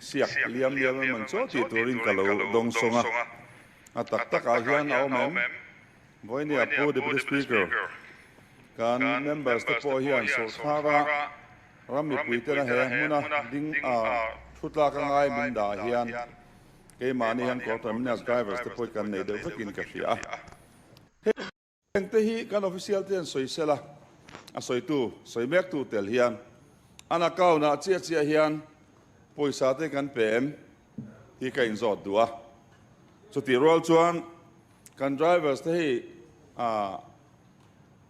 Siak liam liam emaw chaw tih turin ka lo dawng sawng a, a tak takah hian a awm em? Vawinia Pu Deputy Speaker, kan members te pawh hian sawrkhara ram mipui tena he hmuna ding a thu tlak a ngai min dah hian keimahni hian Court Terminus drivers te pawh hi kan nei deuh vekin ka hria a. Hengte hi kan official te an sawi sel a, a sawitu, sawi mektu tel hian an account ah chiah chiah hian pawisa te kan pe em tih ka inzawt duh a. Chutih rual chuan kan drivers te hi ah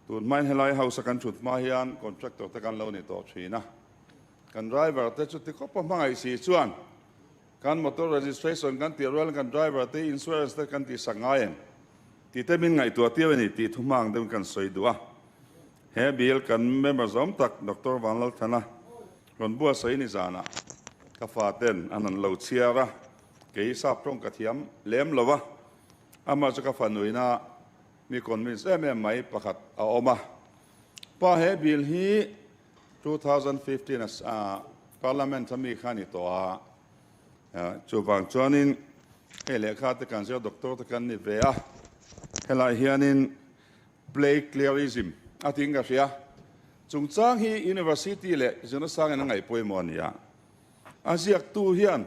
tun hmain helai house a kan thut hma hian contractor te kan lo ni tawh thin a. Kan driver te chuti khawpa hmangaih si chuan Kan motor registration kan tih rualin kan driver te insurance te kan tihsak ngai em tih te min ngaihtuah tir a ni tih thu hmang deuhin kan sawi duh a. He bill kan member zawm tak Doctor Vanlalthana rawn buatsaih ni zanah ka faten an han lo chhiar a, kei sap tawng ka thiam lem lo a, amah chu ka fanuina mi convince em em mai pakhat a awm a. Pa he bill hi 2015 a Parliament a mi kha a ni tawh a, chuvang chuanin hei lehkha te kan zir doctor te kan ni ve a, helai hianin plagiarism a tiin ka hria, chungchang hi University leh zirna sangin a ngaih pawimawh a ni a, a ziaktu hian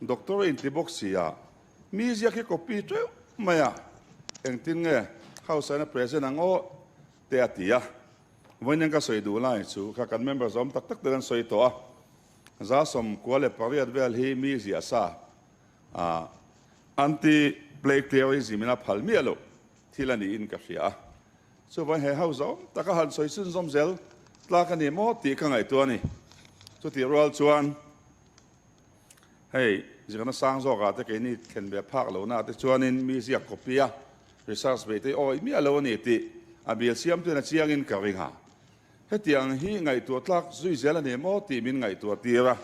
doctor a inti bawk si a, mi ziak hi copy teuh mai a, engtin nge House ah hian a present ang aw te a ti a. Vawiin ka sawi duh lai chu kha kan member zawm tak tak ten an sawi tawh a, 18 vel hi mi ziah sa a anti plagiarism in a phal miah loh thil a niin ka hria a, chuvangin he ho zawm taka han sawi chhunzawm zel tlak a ni maw tih ka ngaihtuah a ni. Chutih rual chuan Hei, zirna sang zawkah te keini thlen ve phak lohna te chuanin mi ziak copy a research ve te awi miah lo a ni tih a bial siamtuin a chiangin ka ring a. Hetiang hi ngaihtuah tlak zui zel a ni maw tih min ngaihtuah tir a.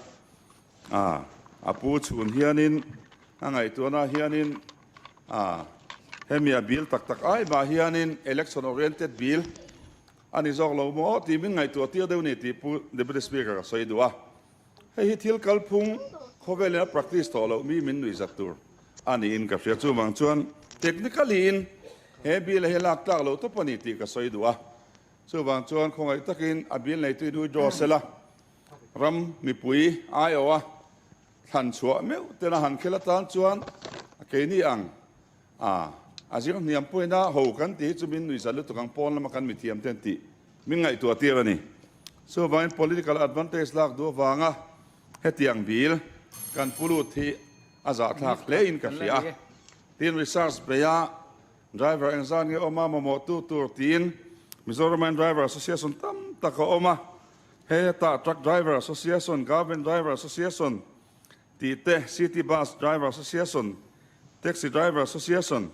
A, a pu chhun hianin a ngaihtuahna hianin a, hemi a bill tak tak ai mah hianin election oriented bill a ni zawk lo maw tih min ngaihtuah tir deuh a ni tih Pu Deputy Speaker a sawi duh a. Hei hi thil kalphung khawvelin a practice tawh loh mi min nuihzat tur a niin ka hria. Chuvang chuan technically in he bill hi lak tlak loh tawp a ni tih ka sawi duh a. Chuvang chuan khawngaih takin a bill neitu in withdraw sela ram mipui aiawha thlan chhuah meuh tena han khel atan chuan keini ang A, a zir hniam pawhin a ho kan tih hi chu min nuihzat lutuk ang pawn lama kan mithiam ten tih min ngaihtuah tir a ni. Chuvangin political advantage lak duh avanga hetiang bill kan pu lut hi a zahthlak hle in ka hria a. Tin research beia driver engzat nge awm a mamawhtu tur tiin Mizoram Driver Association tam tak a awm a, hetah Truck Driver Association, Garment Driver Association, Tih te, City Bus Driver Association, Taxi Driver Association,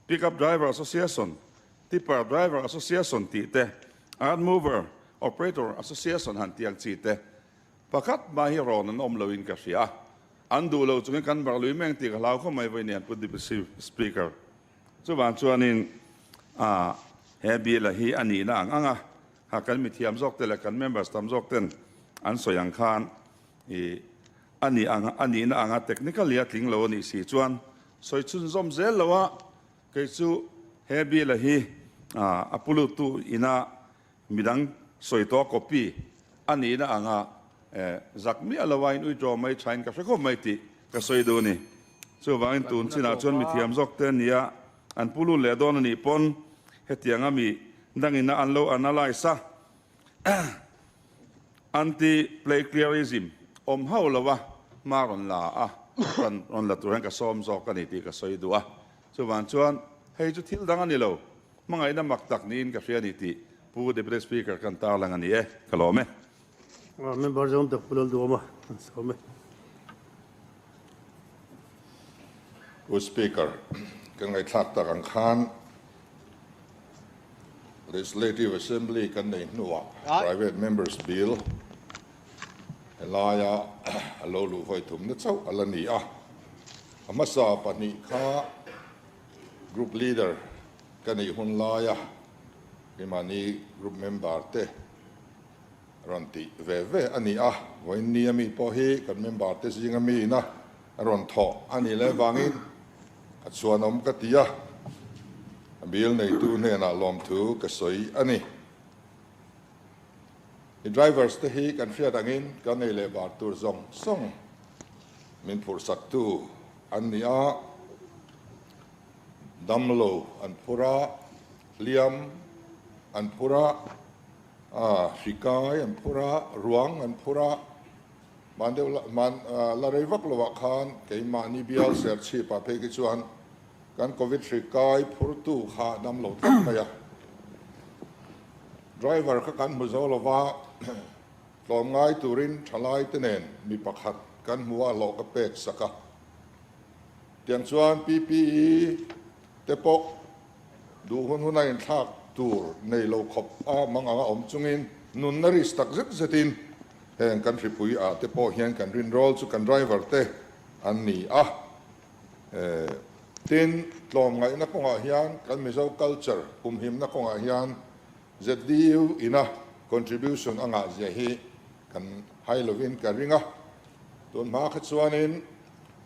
Pick Up Driver Association, Tipper Driver Association tih te, Earth Mover Operator Association han tih ang chi te pakhat mah hi rawn an awm loin ka hria a. An duh lo chungin kan barh lui meng tih ka hlau khawp mai vawi nen Pu Deputy Speaker. Chuvang chuanin he bill-a hi a nihna ang ang a, kha kan mithiam zawk te leh kan members tam zawk ten an sawi ang khan I a nih ang a nihna anga technically a tling lo a nih si chuan sawi chhunzawm zel lo a, kei chu he bill a hi a puluttu ina midang sawi tawh a copy a nihna anga zak miah lo a in withdraw mai thain ka hre khawp mai tih ka sawi duh a ni. Chuvangin tun chinah chuan mithiam zawk te nia an pulut leh dawn a nih pawn hetianga mi dangina an lo analyse a, Anti-plagiarism awm hauh lo a hma rawn la a, kan rawn la tur hian ka sawm zawk a ni tih ka sawi duh a. Chuvang chuan hei chu thil dang a ni lo, hmangaihna mak tak niin ka hria a ni tih Pu Deputy Speaker kan tarlang a ni e, ka lawm e. Member zawng tak Pu Lalduhawma an sawm e. Pu Speaker, ka ngaihthlak tak ang khan Legislative Assembly kan nei hnuah Private Members Bill helaia a lo luh vawi thumna chauh a la ni a. A hmasa pahnih kha Group Leader ka nih hun laia keimahni Group Member te. rawn tih ve ve a ni a. Vawiin ni ami pawh hi kan member te zinga mi ina rawn thawh a nih leh vangin a chhuanawm ka ti a, a bill neitu hnenah lawmthu ka sawi a ni. I drivers te hi kan hriat angin kan ei leh bar tur zawng zawng min phurhsaktu an ni a, damlo an phur a, hliam an phur a, hri kai an phur a, ruang an phur a, man deuh la man la rei vak lovah khan keimahni bial serchhip ah phei khi chuan kan covid hri kai phurtu kha damlo tlat mai a. Driver kha kan hmu zo lova, tlawm ngai turin thalai te nen mi pakhat kan hmu a hlawh ka pek sak a. Tiang chuan PPE te pawh duh hun hun a inthlak tur nei lo khawp a mang anga awm chungin nunna risk tak zet zetin heng kan hripui ah te pawh hian kan rinrawl chu kan driver te an ni a. Tin, tlawmngaihna kawngah hian kan Mizo culture humhimna kawngah hian ZDU ina contribution a ngah zia hi kan hai lovin ka ring a. Tun hma kha chuanin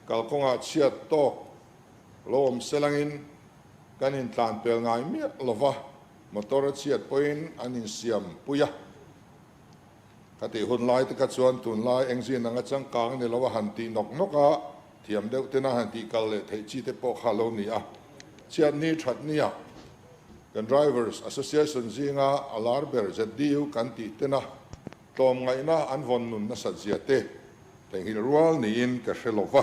kalkawngah chhiat tawk lo awm selangin kan intlan pel ngai miah lova, motor a chhiat pawhin an insiam pui a. Ka tih hun lai te kha chuan tunlai engzin anga changkang ni lo a han tih nawk nawk a, thiam deuh tena han tih kal leh theih chi te pawh kha lo ni a. Chhiatni thatnia kan Drivers Association zinga a lar ber ZDU kan tih tena tlawmngaihna an vawn nun nasat zia te theihnghilh rual niin ka hre lo va.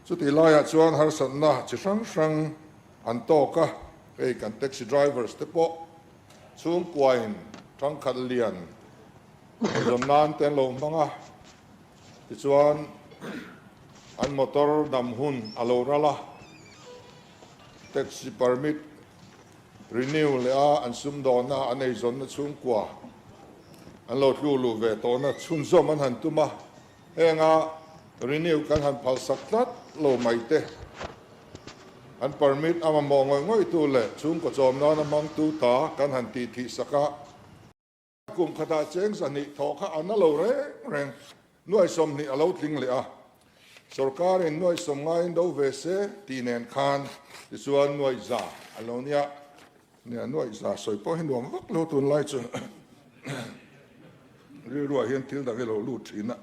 Chutih laiah chuan harsatna chi hrang hrang an tawk a, hei kan taxi drivers te pawh Chhungkuain ṭangkhat lian eizawn nan te an lo hmang a, tichuan an motor dam hun a lo ral a, taxi permit renew leh a an sumdawnna an eizawnna chhungkua an lo tlu luh ve tawhna chhunzawm an han tum a, Henga renew kan han phalsak tlat lo mai te, an permit a mamawh ngawih ngawihtu leh chhungkaw chawm nana hmangtu ta kan han tih thih sak a. Kum khatah cheng zahnih thawh kha a na lo reng reng, nuai 20 a lo tling leh a, sorkarin nuai sawm ngaiin do ve se tih nen khan tichuan nuai za a lo nia. Nia, nuai za sawi pawh hi nuam vak lo tunlai chu rilruah hian thil dang hi lo lut thin a.